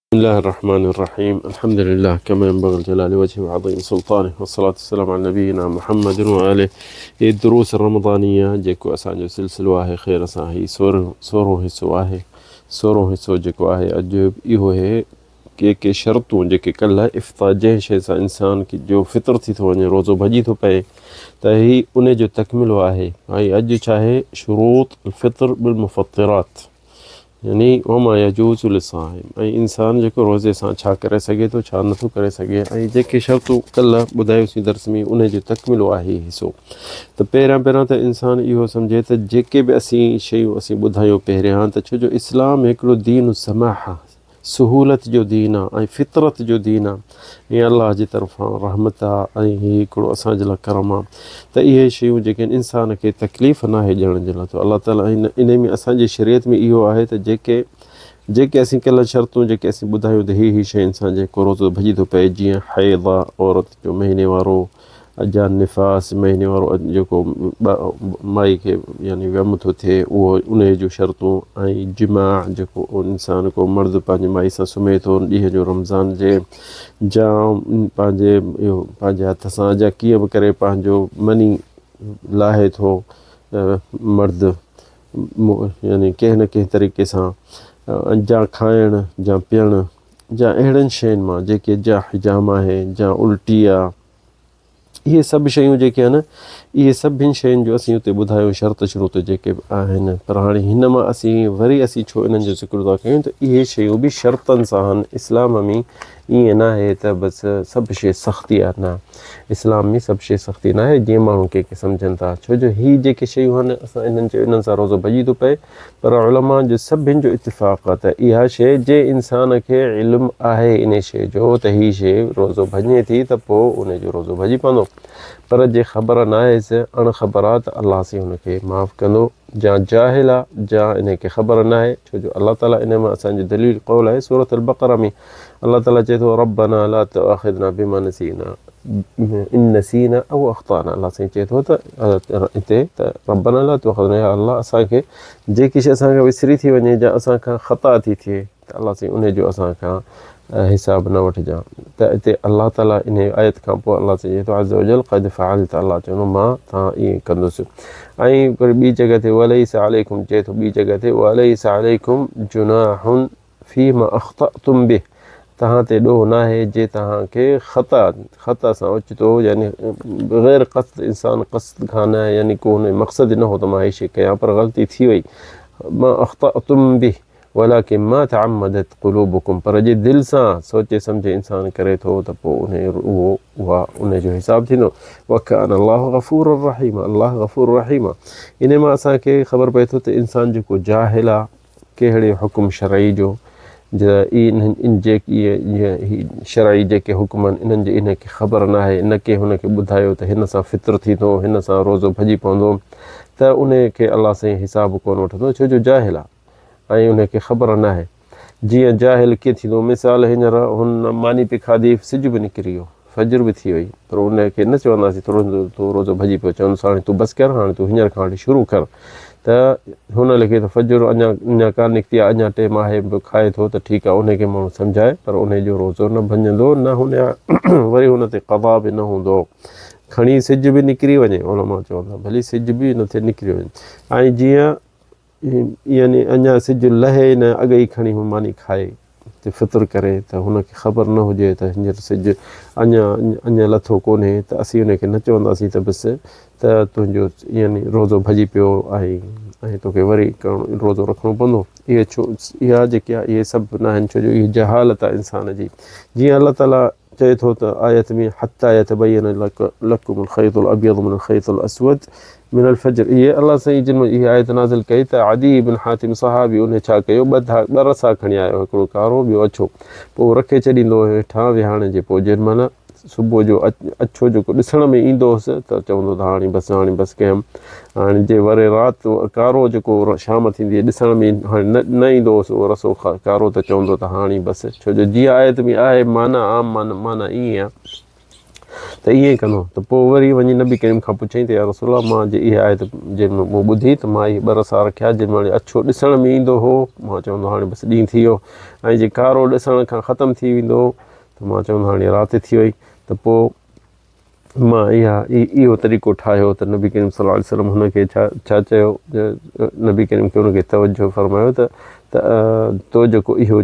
بسم الله الرحمن الرحيم. الحمد لله كما ينبغي لجلال وجهه وعظيم سلطانه، والصلاة والسلام على نبينا محمد وآله. هي دروس الرمضانية جيڪو اسان جو سلسلو آهي خير سان هي سورهون حصو آهي. سورهون حصو جيڪو آهي اڄ اهو آهي ڪي ڪي شرطون جيڪي ڪلهه افطار جنهن شيء سان انسان جو فطر ٿي ٿو وڃي، روزو ڀڄي ٿو پئي، ته هي ان جو تڪملو آهي. ۽ اڄ ڇا آهي؟ شروط الفطر بالمفطرات، يعني وما يجوز للصائم، ۽ انسان جيڪو روزي سان ڇا ڪري سگهي ٿو ڇا نٿو ڪري سگهي، ۽ جيڪي شرطون ڪلهه ٻڌايوسين درس ۾ انهي جو تڪملو آهي هي حصو. ته پهريان پهريان ته انسان اهو سمجهي ته جيڪي به اسين شيون اسين ٻڌايون پهريان، ته ڇو جو اسلام هڪڙو دين السماحه، سهولت جو دين آ ۽ فطرت جو دين آ ۽ الله جي طرفان رحمت آ ۽ هي هڪڙو اسان جي لاء ڪرم آ ته اهي شيون جيڪي آهن انسان کي تڪليف ناهي ڏيڻ جي لاء. ته الله تعالي انهي ۾ اسان جي شريعت ۾ اهو آهي ته جيڪي جيڪي اسين ڪلهه شرطون جيڪي اسين ٻڌايون ته هي هي شيء انسان جي ڪو روزو ڀڄي ٿو پئي، جيئن حيض آ عورت جو مهيني وارو، جا نفاس مهيني وارو جيڪو مائي کي يعني ويم ٿو ٿئي اهو انهي جون شرطون، ۽ جماع جيڪو انسان ڪو مرد پنهنجي مائي سان سمهي ٿو ڏينهن جو رمضان جي، جا پنهنجي اهو پنهنجي هٿ سان جا ڪيئن به ڪري پنهنجو مني لاهي ٿو مرد، يعني ڪنهن نه ڪنهن طريقي سان، جا کائڻ جا پيئڻ جا اهڙن شين مان جيڪي جا حجام آهي جا الٽي آ، اهي سڀ شيون جيڪي آهن اهي سڀن شين جو اسين اتي ٻڌايو شرط شروط جيڪي به آهن. پر هاڻي هن مان اسين وري اسين ڇو انهن جو ذڪر ٿا ڪيون ته اهي شيون به شرطن سان آهن. اسلام ۾ ائين ناهي ته بس سڀ شي سختي آهي، نه، اسلام ۾ سڀ شي سختي ناهي جيئن ماڻهو ڪي ڪي سمجهن ٿا. ڇو جو هي جيڪي شيون آهن اسان انهن چيو انهن سان روزو ڀڄي ٿو پئي، پر علماء جو سڀن جو اتفاق آ ته اها شيء جنهن انسان کي علم آهي انهي شيء جو ته هي شيء روزو ڀڃي ٿي ته پوء انهي جو روزو ڀڄي پوندو، پر جي خبر ناهيس، اڻ خبر آ ته الله سائين هن کي معاف ڪندو، جا جاهل آ جا انهي کي خبر ناهي، ڇو جو الله تعالي انهي مان اسان جو دليل قول آهي سورة البقره ۾ الله تعالي چئي ٿو ربنا لا تؤاخذنا بما نسينا ان نسينا او اخطانا. الله سائين چئي ٿو ته هتي ته ربنا لا تؤاخذنا، يا الله اسان کي جيڪي شيء اسان کان وسري ٿي وڃي جا اسان کان خطا ٿي ٿئي ته الله سائين انهي جو اسان کان حساب نه وٺجان. ته هتي الله تعالي انهي آيت کان پوء الله سائين چئي ٿو عز وجل قد فعلت، الله چوندو مان تان ائين ڪندس. ۽ وري ٻي جڳهه تي وليس عليڪم چئي ٿو ٻي جڳهه تي وليس عليڪم جناح فيما اخطأتم به، توهان تي ڏوهه ناهي جي توهان کي خطا، خطا سان اوچتو يعني بغير قصد، انسان قصد کان نه، يعني ڪو هن جو مقصد نه هو ته مان هي شيء ڪيان پر غلطي ٿي وئي، ما اخطأتم به ولڪن ما تعمدت قلوبڪم، پر جي دل سان سوچي سمجهي انسان ڪري ٿو ته پوء انهي اهو اها انهي جو حساب ٿيندو. وڪان الله غفورا رحيما، الله غفور رحيم آهي. انهي مان اسان کي خبر پئي ٿو ته انسان جيڪو جاهل آهي ڪهڙي حڪم شرعي جو، انهن جيڪي هي شرعي جيڪي حڪم آهن انهن جي انهن کي خبر ناهي، نه ڪنهن هن کي ٻڌايو ته هن سان فطر ٿيندو هن سان روزو ڀڄي پوندو، ته انهي کي الله سائين حساب ڪونه وٺندو ڇو جو جاهل آهي ۽ انهي کي خبر ناهي. جيئن جاهل ڪيئن ٿيندو، مثال هينئر هن ماني پئي کاڌي سج به نڪري ويو، فجر به ٿي وئي، پر ان کي نه چونداسين ته تون روزو ڀڄي پيو، چوندس هاڻي تون بس ڪر، هاڻي تون هينئر کان وٺي شروع ڪر. ته هن لکي ته فجر اڃا اڃا ڪانه نڪتي آهي، اڃا ٽيم آهي به کائي ٿو ته ٺيڪ آهي، ان کي ماڻهو سمجهائي، پر ان جو روزو نه ڀڃندو، نه هن وري هن تي قضا به نه هوندو. کڻي سج به نڪري وڃي، علماء چون ٿا ڀلي سج به نه ٿئي نڪري وڃي، ۽ جيئن يعني اڃا سج لهي ئي نه اڳ ئي کڻي هو ماني کائي ته فطر ڪري ته هن کي خبر نه هجي ته هينئر سج اڃا اڃا لٿو ڪونهي ته اسين ان کي نه چونداسين ته بس ته تنهنجو يعني روزو ڀڄي پيو آهي ۽ توکي وري ڪرڻو روزو رکڻو پوندو. اهي ڇو اها جيڪي آهي اهي سڀ ناهن ڇو جو اهي جهالت آهي انسان جي. جيئن الله تعاليٰ چئي ٿو ته آيت ۾ حتي يتبين لڪم الخيط الابيض من الخيط الاسود من الفجر. اهي الله سائين جن اهي آيت نازل ڪئي ته عدي بن حاتم صحابي انهي ڇا ڪيو ٻه رسا کڻي آيو هڪڙو ڪارو ٻيو اڇو پوء رکي ڇڏيندو هو هيٺان ويهاڻي جي پوء جنهن مهل صبح جو اڇو جيڪو ڏسڻ ۾ ايندو هوس ته چوندو ته هاڻي بس هاڻي بس ڪيم. هاڻي جي وري رات ڪارو جيڪو شام ٿيندي ڏسڻ ۾ هاڻي نه ايندو هوس اهو رسو ڪارو ته چوندو ته هاڻي بس. ڇو جو جيئن آيت ۾ آهي معنيٰ عام معنيٰ ائين آهي. ته ائين ئي ڪندو ته پوء وري وڃي نبي ڪريم کان پڇيائين ته يا رسول الله مان جي اها آيت جنهن ۾ مون ٻڌي ته مان اهي ٻه رسا رکيا جن مان اڇو ڏسڻ ۾ ايندو هو مان چوندو هاڻي بس ڏينهن ٿي ويو ۽ جي ڪارو ڏسڻ کان ختم ٿي ويندو هو ته مان چوندو هاڻي رات ٿي وئي ته پوء مان اها اهو طريقو ٺاهيو ته نبي ڪريم صلي الله عليه وسلم هن کي ڇا ڇا چيو نبي ڪريم کي هن کي توجه فرمايو ته ته تو جيڪو اهو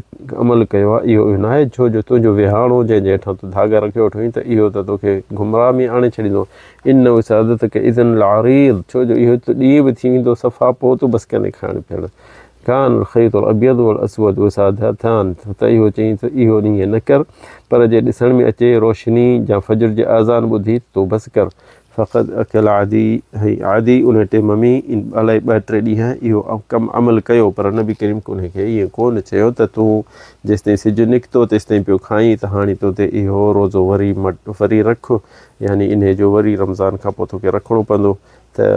عمل ڪيو آهي اهو اهو ناهي ڇو جو تنهنجو ويهاڻو جنهن جي هيٺان تو ڌاڳا رکيو ويٺو آهين ته اهو ته توکي گمراهه ۾ آڻي ڇڏيندو ان وسادتک اذن العريض ڇو جو اهو ته ڏينهن به ٿي ويندو صفا پوء تو بس ڪندي کائڻ پيئڻ ڪان الخيط الابيض والاسود وسادتان ته اهو چئين ته اهو ائين نه ڪر پر جي ڏسڻ ۾ اچي روشني يا فجر جي اذان ٻڌي ته تون بس ڪر فقد اڪل عدي هي عدي ان ٽيم ۾ الائي ٻه ٽي ڏينهن اهو ڪم عمل ڪيو پر نبي ڪريم انهي کي ائين ڪونه چيو ته تون جيستائين سج نڪتو تيستائين پيو کائين ته هاڻي تو تي اهو روزو وري وري رک يعني انهي جو وري رمضان کان پوء توکي رکڻو پوندو ته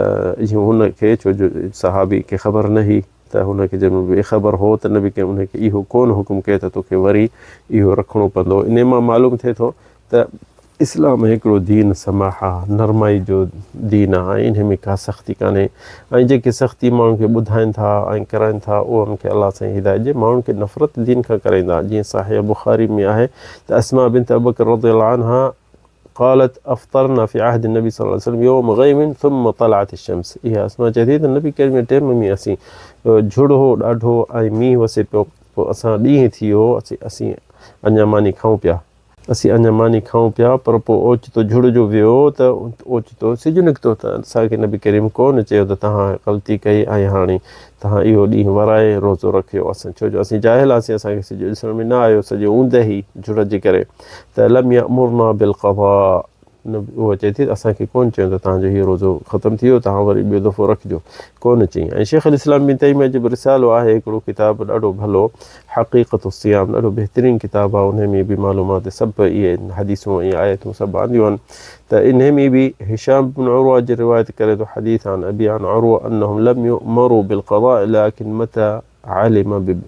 اهو هن کي ڇو جو صحابي کي خبر نه هئي ته هن کي جنهن مهل به خبر هو ته نبي ڪريم انهي کي اهو ڪونه حڪم ڪيو ته توکي وري اهو رکڻو پوندو. انهي مان معلوم ٿئي ٿو ته اسلام هڪڙو دين سماحه، نرمائي جو دين آهي ۽ انهي ۾ ڪا سختي ڪانهي ۽ جيڪي سختي ماڻهن کي ٻڌائين ٿا ۽ ڪرائين ٿا اهن کي الله سائين هدايت ڏي ماڻهن کي نفرت دين کان ڪرائيندا جيئن صحيح بخاري ۾ آهي ته اسماء بنت ابوبڪر رضي الله عنها قالت افطرنا في عهد النبي صلي الله عليه وسلم يوم غيم ثم طلعت الشمس اها اسماء چئي ٿي ته نبي ڪريم جي ٽيم ۾ اسين جھڙ هو ڏاڍو ۽ مينهن وسي پيو پوء اسان ڏينهن ٿي ويو اسين اڃا ماني کائون پيا اسين اڃا ماني کائون پيا پر پوء اوچتو جھڙ جو ويو ته اوچتو سج نڪتو ته اسان کي نبي ڪريم ڪونه چيو ته توهان غلطي ڪئي ۽ هاڻي توهان اهو ڏينهن ورائي روزو رکيو اسان ڇو جو اسين جاهل هئاسين اسان کي سج ڏسڻ ۾ نه آيو سڄي اوندهه هئي جھڙ جي ڪري ته لم يأمرنا بالقضاء اهو چئي ٿي ته اسان کي ڪونه چيو ته توهان جو هي روزو ختم ٿي ويو توهان وري ٻيو دفعو رکجو ڪونه چئي ۽ شيخ الاسلام بن تيميه جو به رسالو آهي هڪڙو ڪتاب ڏاڍو ڀلو حقيقت الصيام ڏاڍو بهترين ڪتاب آهي انهي ۾ به معلومات سڀ اهي حديثون ۽ آيتون سڀ آنديون آهن ته انهي ۾ به هشام بن عروه جي روايت ڪري ٿو حديث عن ابي عن عروه انهم لم يؤمروا بالقضاء لكن متى علم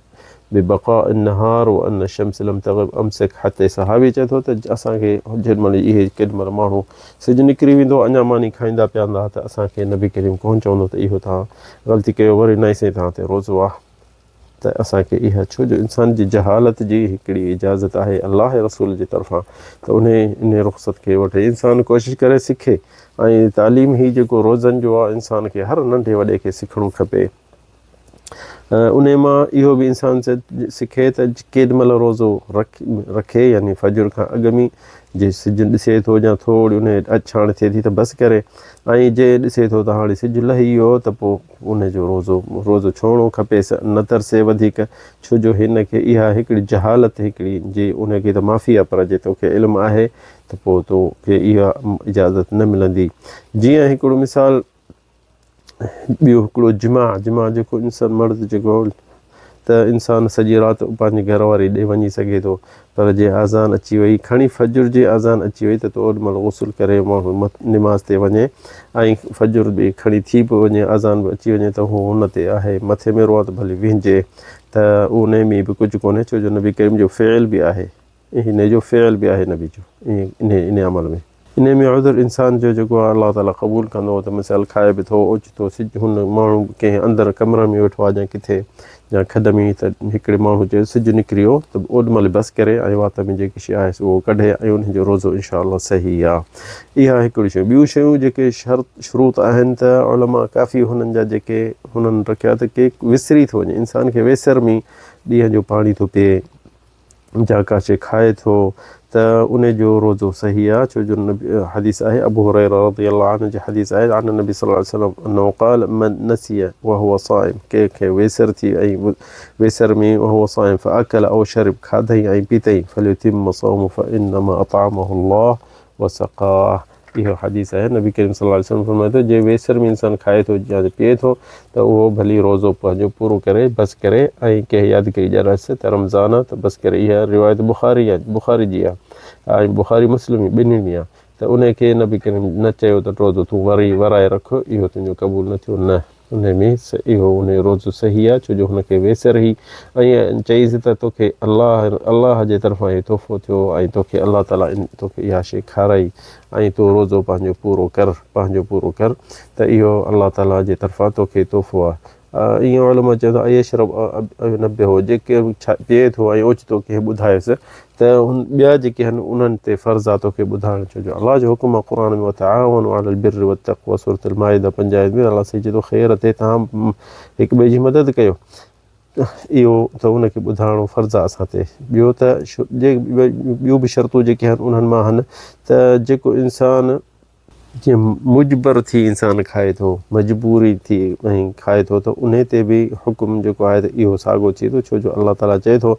ببقاء النهار وان الشمس لم تغب امسك حتي صحابي چئي ٿو ته اسان کي جيڏي مهل اهي ڪيڏي مهل ماڻهو سج نڪري ويندو اڃا ماني کائيندا پيا هوندا ته اسان کي نبي ڪريم ڪونه چوندو ته اهو توهان غلطي ڪيو وري نائين سائين توهان تي روزو آهي ته اسان کي اها ڇو جو انسان جي جهالت جي هڪڙي اجازت آهي الله رسول جي طرفان ته انهي انهي رخصت کي وٺي انسان ڪوشش ڪري سکي ۽ تعليم هي جيڪو روزن جو آهي انسان کي هر ننڍي وڏي کي سکڻو کپي انهي مان اهو به انسان سکي ته ڪيڏي مهل روزو رکي يعني فجر کان اڳ ۾ جي سج ڏسي ٿو يا ٿوري انهي اڇاڻ ٿئي ٿي ته بس ڪري ۽ جي ڏسي ٿو ته هاڻي سج لهي ويو ته پوء انهي جو روزو روزو ڇوڙڻو کپيس نه ترسي وڌيڪ ڇو جو هن کي اها هڪڙي جهالت هڪڙي جي انهي کي ته معافي آهي پر جي توکي علم آهي ته پوء توکي اها اجازت نه ملندي جيئن هڪڙو مثال ٻيو هڪڙو جماع جماع جيڪو انسان مرد جيڪو ته انسان سڄي رات پنهنجي گهر واري ڏي وڃي سگهي ٿو پر جي اذان اچي وئي کڻي فجر جي اذان اچي وئي ته اوڏ مهل غسل ڪري ماڻهو نماز تي وڃي ۽ فجر به کڻي ٿي به وڃي اذان به اچي وڃي ته هو هن تي آهي مٿي ۾ روئان ته ڀلي وهنجي ته ان ۾ به ڪجهه ڪونهي ڇو جو نبي ڪريم جو فعل به آهي انهيء جو فعل به آهي نبي جو انهيء عمل ۾. انهيء ۾ عذر انسان جو جيڪو آهي الله تعاليٰ قبول ڪندو ته مثال کائي به ٿو اوچتو سج هن ماڻهو ڪنهن اندر ڪمري ۾ ويٺو آهي يا ڪٿي يا کڏ ۾ ته هڪڙي ماڻهو چيو سج نڪري ويو ته اوڏ مهل بس ڪري ۽ وات ۾ جيڪي شيء آهي اهو ڪڍي ۽ انهيء جو روزو انشاء الله صحيح آهي. اها هڪڙي شيء. ٻيون شيون جيڪي شرط شروط آهن ته علماء ڪافي هنن جا جيڪي هنن رکيا ته ڪي وسري ٿو وڃي انسان کي ويسر ۾ ڏينهن جو پاڻي ٿو پيئي جا ڪا شيء کائي ٿو ته ان جو روزو صحيح آهي ڇو جو حديث آهي ابو هريره رضي الله عنه جي حديث آهي عن النبي صلي الله عليه وسلم انه قال من نسي وهو صائم ڪنهن کي ويسر ٿي ۽ ويسر ۾ وهو صائم فاڪل او شرب کاڌئي ۽ پيتئي فليتم صومه فانما اطعمه الله وسقاه اهو حديث آهي نبي ڪريم صلي الله عليه وسلم فرمائي ٿو جي ويسر ۾ انسان کائي ٿو يا پيئي ٿو ته اهو ڀلي روزو پنهنجو پورو ڪري بس ڪري ۽ ڪنهن يادگيري ڏياريس ته رمضان آ ته بس ڪري اها روايت بخاري آ بخاري جي آ ۽ بخاري مسلم ٻنهي ۾ آ ته ان کي نبي ڪريم نه چيو ته روزو تون وري ورائي رک اهو تنهنجو قبول نه ٿيو نه. انهي ۾ اهو انهي جو روزو صحيح آهي ڇو جو هن کي ويسر هئي ۽ چئيس ته توکي الله الله جي طرفان اهو تحفو ٿيو ۽ توکي الله تعالي توکي اها شيء کارائي ۽ تون روزو پنهنجو پورو ڪر پنهنجو پورو ڪر ته اهو الله تعالي جي طرفان توکي تحفو آهي. ائين علماء چون ٿا ايشرب ينبهه جيڪي پيئي ٿو ۽ اوچتو ڪنهن ٻڌايس ته هن ٻيا جيڪي آهن انهن تي فرض آهي توکي ٻڌائڻ ڇو جو الله جو حڪم آهي قرآن ۾ وتعاونوا علي البر والتقوى سورة المائده 5 آيت ۾ الله سائين چئي ٿو خير تي توهان هڪ ٻئي جي مدد ڪيو اهو ته ان کي ٻڌائڻو فرض آهي اسان تي ٻيو ته ٻيون به شرطون جيڪي آهن انهن مان آهن ته جيڪو انسان جيئن مجبر ٿي انسان کائي ٿو، مجبوري ٿي ۽ کائي ٿو ته انهي تي به حڪم جيڪو آهي ته اهو ساڳو ٿئي ٿو ڇو جو الله تعالي چئي ٿو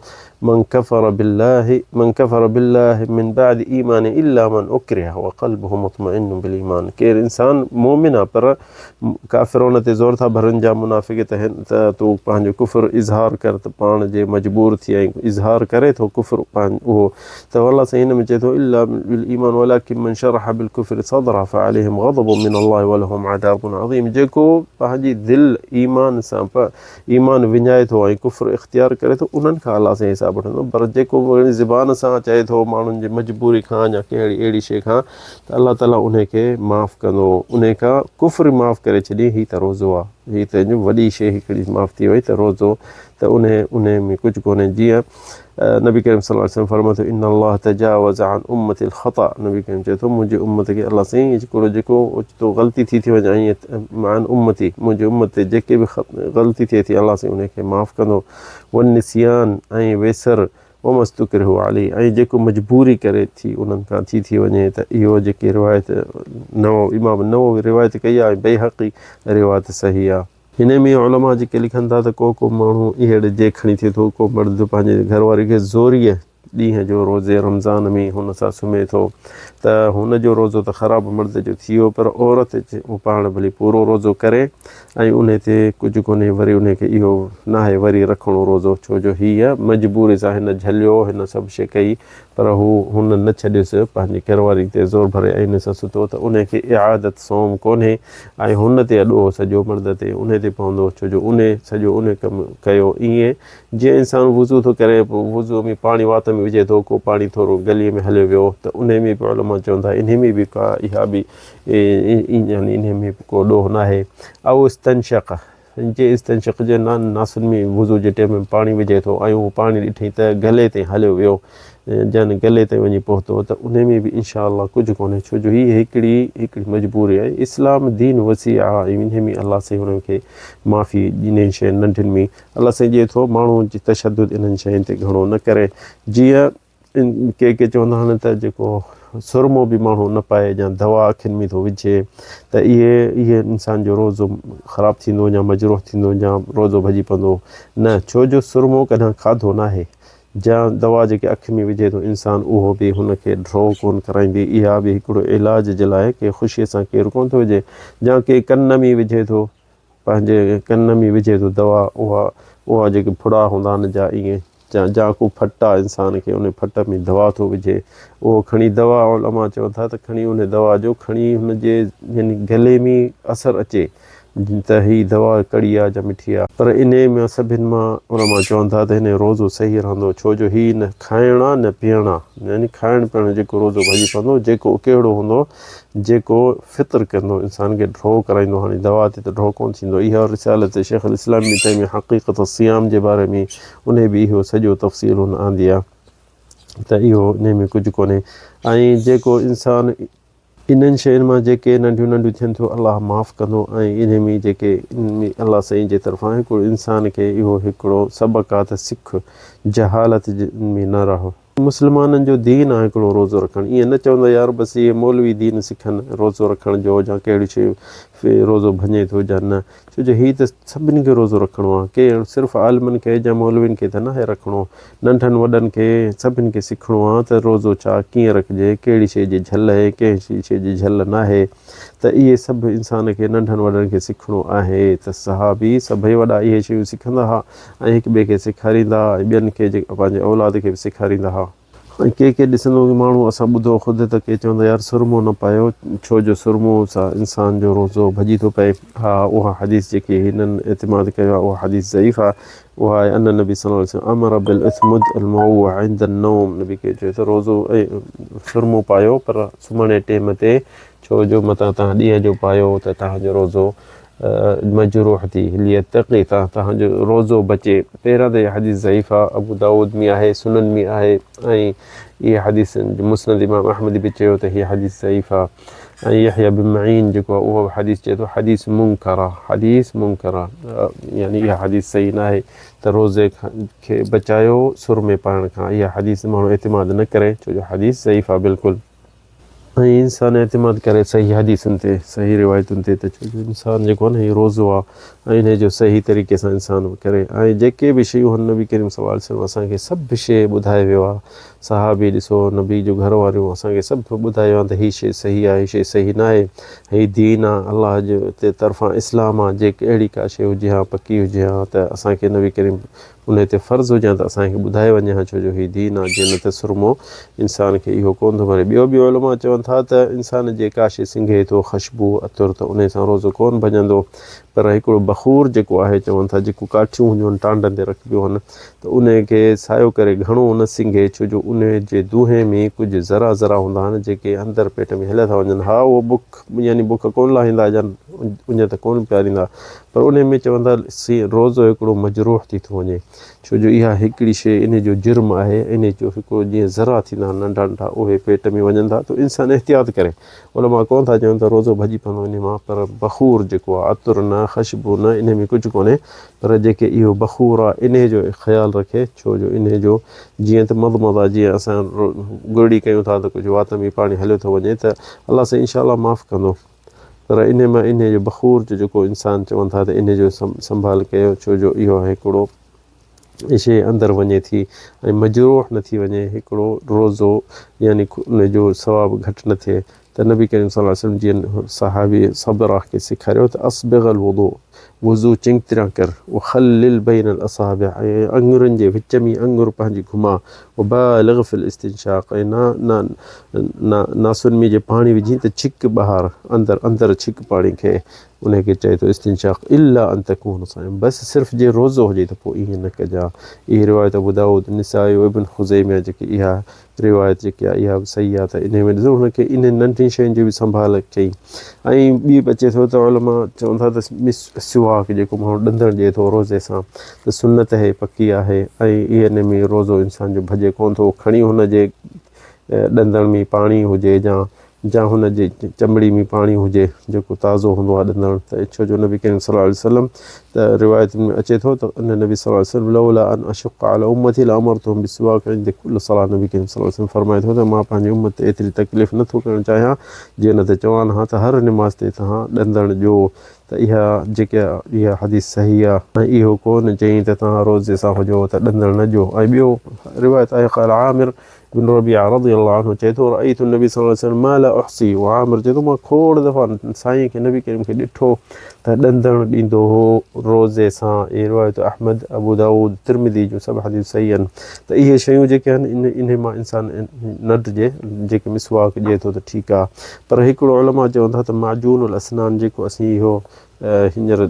من ڪفر بالله من ڪفر بالله من بعد ايمانه الا من اڪره وقلبه مطمئن بالايمان ڪير انسان مؤمن آ پر ڪافر ان تي زور ٿا ڀرن جا منافق ته هن ته تون پنهنجو ڪفر اظهار ڪر ته پاڻ جي مجبور ٿي ۽ اظهار ڪري ٿو ڪفر اهو ته الله سائين هن ۾ چئي ٿو الا بالايمان ولڪن من شرح بالڪفر صدرا فعليهم غضب من الله ولهم عذاب عظيم جيڪو پنهنجي دل ايمان سان ايمان وڃائي ٿو ۽ ڪفر اختيار ڪري ٿو انهن کان الله سائين حساب وٺندو پر جيڪو زبان سان چئي ٿو ماڻهن جي مجبوري کان يا ڪهڙي اهڙي شيء کان ته الله تعالي انهي کي معاف ڪندو انهي کان ڪفر معاف ڪري ڇڏي هي ته روزو آ هي ته وڏي شيء هڪڙي معاف ٿي وئي ته روزو ته انهي انهي ۾ ڪجهه ڪونهي جيئن نبي ڪريم صلي الله عليه وسلم فرمائي ٿو ان الله تجاوز عن امتي الخطا نبي ڪريم چئي ٿو منهنجي امت کي الله سائين هڪڙو جيڪو اوچتو غلطي ٿي ٿي وڃي ۽ عن امتي منهنجي امت تي جيڪي به غلطي ٿئي ٿي الله سائين انهي کي معاف ڪندو والنسيان ۽ ويسر وما استڪرهوا عليه ۽ جيڪو مجبوري ڪري ٿي انهن کان ٿي ٿي وڃي ته اهو جيڪي روايت نو امام نووي روايت ڪئي آهي بيهقي روايت صحيح آهي. هن ۾ علماء جيڪي لکن ٿا ته ڪو ڪو ماڻهو اهڙي جي کڻي ٿئي ٿو ڪو مرد پنهنجي گهر واري کي زوريء ڏينهن جو روزي رمضان ۾ هن سان سمهي ٿو ته هن جو روزو ته خراب مرد جو ٿي ويو پر عورت پاڻ ڀلي پورو روزو ڪري ۽ انهي تي ڪجهه ڪونهي وري انهي کي اهو ناهي وري رکڻو روزو ڇو جو هيء مجبوري سان هن جهليو هن سڀ شيء ڪئي پر هو هن نه ڇڏيس پنهنجي گهرواري تي زور ڀري ۽ انهي سان ستو ته انهي کي اعادت صوم ڪونهي ۽ هن تي ڏوهه سڄو مرد تي انهي تي پوندو ڇو جو انهي سڄو انهي ڪم ڪيو ائين جيئن انسان وضو ٿو ڪري پوء وضو ۾ پاڻي وات ۾ وجهي ٿو ڪو پاڻي ٿورو گلي ۾ هليو ويو ته انهي ۾ به علماء چون ٿا انهي ۾ به ڪا اها به يعني انهي ۾ به ڪو ڏوهه ناهي. او استنشق جي استنشق جي ناسن ۾ وضو جي ٽيم ۾ پاڻي وجهي ٿو ۽ اهو پاڻي ڏٺئي ته گلي تائين هليو ويو يعني گلي تائين وڃي پهتو ته انهي ۾ به انشاء الله ڪجهه ڪونهي ڇو جو هي هڪڙي هڪڙي مجبوري آهي اسلام دين وسيع آهي انهي ۾ الله سائين انهن کي معافي انهن شين ننڍين ۾ الله سائين ڏئي ٿو ماڻهو جي تشدد انهن شين تي گهڻو نه ڪري جيئن ڪي ڪي چوندا آهن ته جيڪو سرمو به ماڻهو نه پائي يا دوا اکين ۾ ٿو وجهي ته اهي اهي انسان جو روزو خراب ٿيندو يا مجروح ٿيندو يا روزو ڀڄي پوندو نه ڇو جو سرمو ڪڏهن کاڌو ناهي جا دوا جيڪي اک ۾ وجهي ٿو انسان اهو به هن کي ڍرو ڪون ڪرائيندي اها به هڪڙو علاج جي لاء ڪي خوشي سان ڪير ڪون ٿو وجهي يا ڪي ڪن ۾ وجهي ٿو پنهنجي ڪن ۾ وجهي ٿو دوا اها اها جيڪي ڦڙا هوندا آهن جا ائين جا جا ڪو ڦٽ آ انسان کي ان ڦٽ ۾ دوا ٿو وجهي اهو کڻي دوا علماء چون ٿا ته کڻي ان دوا جو کڻي هن جي يعني گلي ۾ اثر اچي ته هي دوا ڪڙي آ جا مٺي آ پر انهي مان سڀن مان علماء چون ٿا ته هن جو روزو صحيح رهندو ڇو جو هي نه کائڻ آ نه پيئڻ آ يعني کائڻ پيئڻ جيڪو روزو ڀڄي پوندو جيڪو ڪهڙو هوندو جيڪو فطر ڪندو انسان کي ڍؤ ڪرائيندو هاڻي دوا تي ته ڍؤ ڪونه ٿيندو اها رسالت شيخ الاسلام ابن تيميه حقيقت الصيام جي باري ۾ انهي به اهو سڄو تفصيل هن آندي آ ته اهو انهي ۾ ڪجهه ڪونهي ۽ جيڪو انسان انهن شين مان جيڪي ننڍيون ننڍيون ٿين ٿيون الله معاف ڪندو ۽ انهي ۾ جيڪي الله سائين جي طرفان هڪڙو انسان کي اهو هڪڙو سبق آ ته سک جهالت ۾ نه رهو. مسلمانن جو دين آ هڪڙو روزو رکڻ ائين نه چوندا يار بس اهي مولوي دين سکن روزو رکڻ جو جا ڪهڙي شي روزو ڀڃي ٿو جا نه ڇو جو هي ته سڀني کي روزو رکڻو آ ڪي صرف عالمن کي جا مولوين کي ته ناهي رکڻو ننڍن وڏن کي سڀني کي سکڻو آ ته روزو ڇا ڪيئن رکجي ڪهڙي شي جي جهل آهي ڪنهن شي جي جهل ناهي ته اهي سڀ انسان کي ننڍن وڏن کي سکڻو آهي ته صحابي سڀئي وڏا اهي شيون سکندا ها ۽ هڪ ٻئي کي سيکاريندا ها ۽ ٻين کي جيڪا پنهنجي اولاد کي به سيکاريندا ها. ۽ ڪي ڪي ڏسندو ڪي ماڻهو اسان ٻڌو خود ته ڪي چوندا يار سرمو نه پايو ڇو جو سرمو سان انسان جو روزو ڀڄي ٿو پئي ها اها حديث جيڪي هنن اعتماد ڪيو آهي اها حديث ضعيف آهي اها آهي ان النبي صلي الله عليه وسلم امر بالاثمد المروع عند النوم نبي ڪي چيو ته روزو ۽ سرمو پايو پر سمهڻ جي ٽيم تي ڇو جو متان توهان ڏينهن جو پايو ته توهان جو روزو مجروح ٿي ليتقي تان توهان جو روزو بچي. پهريان ته اها حديث ضعيف آهي، ابو داؤد ۾ آهي، سنن ۾ آهي ۽ اها حديث مسند امام احمد به چيو ته هي حديث ضعيف آهي ۽ يحيٰ بن معين جيڪو آهي اهو به حديث چئي ٿو حديث منڪر آهي، حديث منڪر آهي يعني اها حديث صحيح نه آهي ته روزي کي بچايو سرمي پائڻ کان اها حديث ماڻهو اعتماد نه ڪري ڇو جو حديث ضعيف آهي بلڪل. ۽ انسان اعتماد ڪري صحيح حديثن تي صحيح روايتن تي ته ڇو جو انسان جيڪو آهي نه هي روزو آهي ۽ انهي جو صحيح طريقي سان انسان ڪري ۽ جيڪي به شيون هن نبي ڪريم صلي الله عليه وسلم اسان کي سڀ شيء ٻڌائي ويو آهي صحابي ڏسو نبي جو گهر واريون اسان کي سڀ ٻڌايو آهي ته هي شيء صحيح آهي هي شيء صحيح نه آهي هي دين آهي الله جي طرفان اسلام آهي جيڪ اهڙي ڪا شيء هجي ها پڪي هجي ها ته اسان کي نبي ڪريم انهيء تي فرض هجي ها ته اسان کي ٻڌائي وڃي ها ڇو جو هي دين آهي جنهن نه ته سرمو انسان کي اهو ڪونه ٿو ڀري. ٻيو به علماء چون ٿا ته انسان جي ڪا شيء سنگهي ٿو خشبو، عطر ته انهيء سان روزو ڪونه ڀڄندو پر هڪڙو بخور جيڪو آهي چون ٿا جيڪو ڪاٺيون هونديون آهن ٽانڊن تي رکبيون آهن ته انهيء کي سايو ڪري گهڻو نه سنگهي ڇو جو انهيء جي دونهين ۾ ڪجهه ذرا ذرا هوندا آهن جيڪي اندر پيٽ ۾ هليا ٿا وڃن ها اهو بک يعني بک ڪونه لاهيندا يا اڃ ته ڪونه پياريندا پر انهي ۾ چون ٿا سي روزو هڪڙو مجروح ٿي ٿو وڃي ڇو جو اها هڪڙي شيء انهي جو جرم آهي انهي جو هڪڙو جيئن ذرا ٿيندا آهن ننڍا ننڍا اهي پيٽ ۾ وڃن ٿا ته انسان احتياط ڪري علماء ڪونه ٿا چون ته روزو ڀڄي پوندو انهي مان پر بخور جيڪو آهي عطر نه خشبو نه انهي ۾ ڪجهه ڪونهي پر جيڪي اهو بخور آهي انهي جو خيال رکي ڇو جو انهي جو جيئن ته مضمضه جيئن اسان گرڙي ڪيون ٿا ته ڪجهه وات ۾ پاڻي هليو ٿو وڃي ته الله سائين انشاء الله معاف ڪندو. پر انهي مان انهي جو بخور جو جيڪو انسان چون ٿا ته انهي جو سنڀال ڪيو ڇو جو اهو هڪڙو شيء اندر وڃي ٿي ۽ مجروح نه ٿي وڃي هڪڙو روزو يعني ان جو ثواب گهٽ نه ٿئي ته نبي ڪريم صلي الله عليه وسلم جيئن صحابي صبره کي سيکاريو ته اسبغ الوضوء وضو چڱي طرح ڪر، وخلل بين الاصابع ۽ اڱرن جي وچ ۾ اڱر پنهنجي گهماء، وبالغ في الاستنشاق ۽ نا نا نا ناسن ۾ جي پاڻي وجهين ته ڇڪ ٻاهر اندر اندر ڇڪ پاڻي کي انهي کي چئي ٿو استنشاق الا ان تڪون صائم بس صرف جي روزو هجي ته پوء ائين نه ڪجا. اهي روايت ابودائود، نسائي و ابن خزيمه جيڪي اها روايت جيڪي آهي اها به صحيح آهي ته انهي ۾ ڏسو هن کي انهن ننڍين شين جي به سنڀال ڪئي ۽ ٻي به اچي ٿو ته علماء چون ٿا ته سواڪ جيڪو ماڻهو ڏندڻ ڏئي ٿو روزي سان ته سنت اهي پڪي آهي ۽ اهي ان ۾ روزو انسان جو ڀڄي ڪونه ٿو کڻي هن جي ڏندڻ ۾ پاڻي هجي جا جا هن جي چمڙي ۾ پاڻي هجي جيڪو تازو هوندو آهي ڏندڻ ته ڇو جو نبي ڪريم صلي الله عليه وسلم ته روايت ۾ اچي ٿو ته ان نبي صلي الله عليه وسلم لولا ان اشق علي امتي لامرتهم بالسواك عند كل صلاه نبي ڪريم صلي الله عليه وسلم فرمائي ٿو ته مان پنهنجي امت تي ايتري تڪليف نه ٿو ڪرڻ چاهيان جي نه ته چوان ها ته هر نماز تي توهان ڏندڻ ڏيو ته اها جيڪي اها حديث صحيح آهي ۽ اهو ڪو نه چئين ته توهان روزي سان هجو ته ڏندڻ نه ڏيو ۽ ٻيو روايت آهي قال عامر بن ربيعه رضي الله عنه چئي ٿو رأيت النبي صلي الله عليه وسلم ما لا احصي وعامر چئي ٿو مان کوڙ دفعا سائين کي نبي ڪريم کي ڏٺو ته ڏندڻ ڏيندو هو روزي سان. اهي روايت احمد، ابو داؤد، ترمذي جون سڀ حديث صحيح آهن ته اهي شيون جيڪي آهن انهي مان انسان نه ڊڄي جيڪي مسواڪ ڏئي ٿو ته ٺيڪ آهي پر هڪڙو علماء چون ٿا ته معجون الاسنان جيڪو اسين اهو هينئر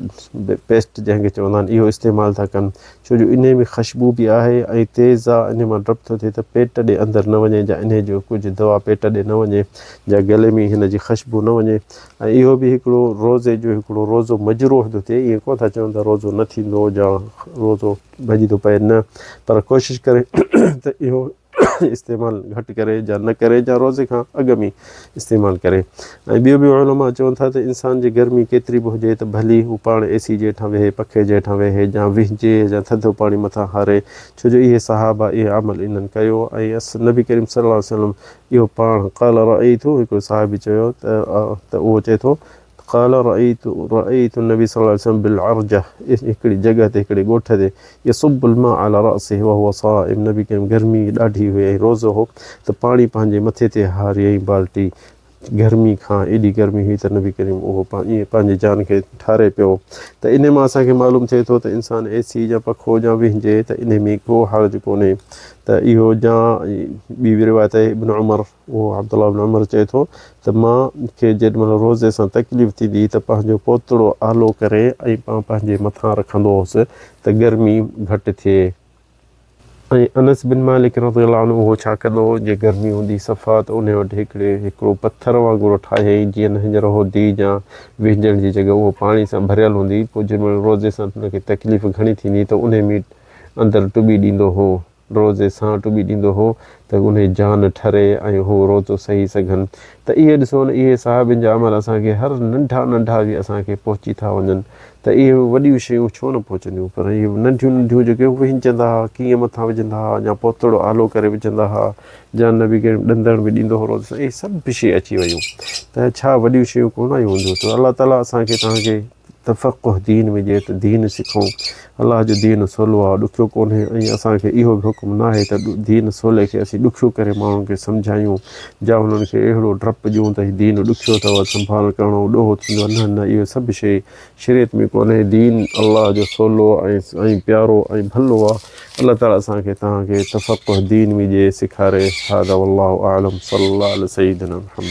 پيسٽ جنهن کي چوندا آهن اهو استعمال ٿا ڪن ڇو جو انهي ۾ خشبو به آهي ۽ تيز آهي انهي مان ڊپ ٿو ٿئي ته پيٽ ڏي اندر نه وڃي جا انهي جو ڪجهه دوا پيٽ ڏي نه وڃي جا گلي ۾ هن جي خشبو نه وڃي ۽ اهو به هڪڙو روزي جو هڪڙو روزو مجروح ٿو ٿئي ائين ڪونه ٿا چون ته روزو نه ٿيندو جا روزو ڀڄي ٿو پئي نه پر ڪوشش ڪري ته اهو استعمال گهٽ ڪري جا نه ڪري جا روزي کان اڳ ۾ استعمال ڪري ۽ ٻيو به علماء چون ٿا ته انسان جي گرمي ڪيتري به هجي ته ڀلي هو پاڻ اي سي جي هيٺان ويهي پکي جي هيٺان ويهي جا وهنجي جا ٿڌو پاڻي مٿان هاري ڇو جو اهي صحابه اهي عمل انهن ڪيو ۽ اس نبي ڪريم صلي الله عليه وسلم اهو پاڻ قال رأيت هڪڙو صحابي چيو ته اهو چئي ٿو قال رأيت رأيت النبي صلي الله عليه وسلم بالعرجه هڪڙي جڳهه تي هڪڙي ڳوٺ تي يصب الماء على رأسه وهو صائم نبي ڪريم گرمي ڏاڍي هئي ۽ روزو هو ته پاڻي پنهنجي مٿي تي هاريائين بالٽي گرمي کان ايڏي گرمي هئي ته نبي ڪريم اهو ائين پنهنجي جان کي ٺاري پيو ته انهي مان اسان کي معلوم ٿئي ٿو ته انسان اي سي يا پکو يا وهنجي ته انهي ۾ ڪو حرج ڪونهي ته اهو يا ٻي به روايت آهي ابن عمر اهو عبدالله ابن عمر چئي ٿو ته مان کي جيڏي مهل روزي سان تڪليف ٿيندي ته پنهنجو پوتڙو آلو ڪري ۽ پان پنهنجي مٿان رکندو هوس ته گرمي گهٽ ٿئي. ۽ انس بن مالڪ رضي الله عنه اهو ڇا ڪندو هو، جي گرمي هوندي صفا ته انهي وٽ هڪڙي هڪڙو پٿر وانگر ٺاهيائين جيئن هينئر هودي يا وهنجڻ جي جڳهه اهو پاڻي سان ڀريل هوندي پوء جنهن مهل روزي سان ان کي تڪليف گهڻي ٿيندي ته انهي ۾ اندر ٽٻي ڏيندو هو روزي سان ٽٻي ڏيندو هو ته انهي جان ٺري ۽ هو روزو سهي سگهن ته اهي ڏسو نه اهي صحابين جا عمل اسان کي هر ننڍا ننڍا به اسان کي پهچي ٿا وڃن ته اهي وڏيون شيون ڇو نه پهچنديون پر اهي ننڍيون ننڍيون جيڪي وهنجندا ها ڪيئن مٿان وجهندا ها يا پوتڙو آلو ڪري وجهندا ها يا نبي ڪريم ڏندڻ به ڏيندو هو روز اهي سڀ شيء اچي ويون ته ڇا وڏيون شيون ڪونه آيون هونديون ته الله تعاليٰ اسانکي توهانکي تفقه دين ۾ ڏئي ته دين سکون الله جو دين سولو آهي ڏکيو ڪونهي ۽ اسانکي اهو به حڪم نه آهي ته دين سولي کي اسين ڏکيو ڪري ماڻهن کي سمجهايون جا انهن کي اهڙو ڊپ ڏيون ته هي دين ڏکيو اٿو سنڀال ڪرڻو ڏوهه ٿيندو نه نه اهو سڀ شيء شريعت ۾ ڪونهي دين الله جو سولو ۽ پيارو ۽ ڀلو آ الله تعالي اسان کي توهان کي تفقه دين ۾ ڏئي سيکاري هذا والله اعلم صلي الله علي سيدنا محمد.